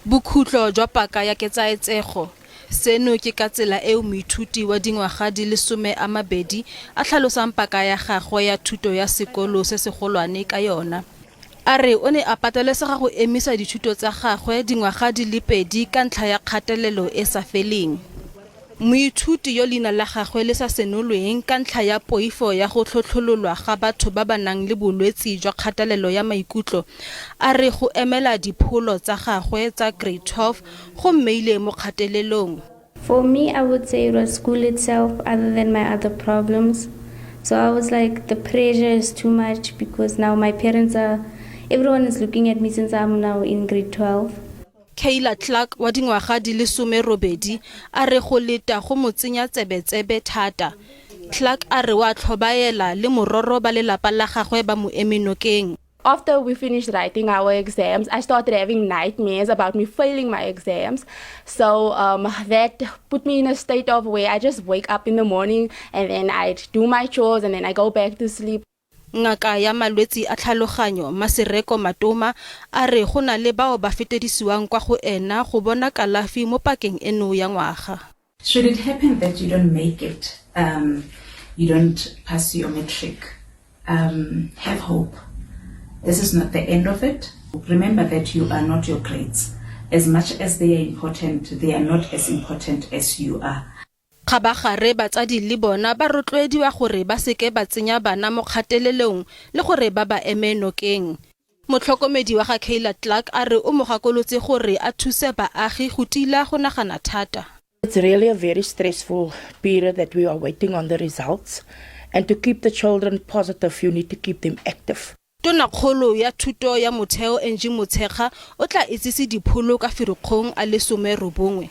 Bokhutlo jwa paka ya ketsaetsego. Seno ke ka tsela eo moithuti wa dingwaga di le 20 a tlhalosang paka ya gagwe ya thuto ya sekolo se segolwane ka yona. A re o ne a patelesega go emisa dithuto tsa gagwe dingwaga di le pedi ka ntlha ya kgatelelo e sa feleng. Moithuti yo leina la gagwe le sa senolweng ka ntlha ya poifo ya go tlhotlhololwa ga batho ba ba nang le bolwetsi jwa kgatelelo ya maikutlo, a re go emela dipholo tsa gagwe tsa Grade 12 go mmeile mo kgatelelong. For me, I would say it was school itself, other than my other problems. So I was like, the pressure is too much because now my parents are, everyone is looking at me since I'm now in grade 12. Kayla Clark wa dingwaga di le 18 a re go leta go mo tsenya tsebetsebe thata. Clark a re wa tlhobaela le mororo ba lelapa la gagwe ba mo eme nokeng. After we finished writing our exams, I started having nightmares about me failing my exams. So that put me in a state of where I just wake up in the morning and then I do my chores and then I go back to sleep. Ngaka ya malwetsi a tlhaloganyo Masereko Matoma a re go na le bao ba fetedisiwang kwa go ena go bona kalafi mo pakeng eno ya ngwaga. Should it happen that you don't make it, you don't pass your matric, have hope. This is not the end of it. Remember that you are not your grades. As much as they are important, they are not as important as you are. Kgabagare batsadi le bona ba rotloediwa gore ba seke ba tsenya bana mo kgatelelong le gore ba ba eme nokeng. Motlhokomedi wa ga Kayla Clark a re o mo gakolotse gore a thuse baagi go tila go nagana thata. It's really a very stressful period that we are waiting on the results. And to keep the children positive, you need to keep them active. Tonakgolo ya Thuto ya Motheo Angie Motshekga o tla itsise dipholo ka Firikgong a le 19.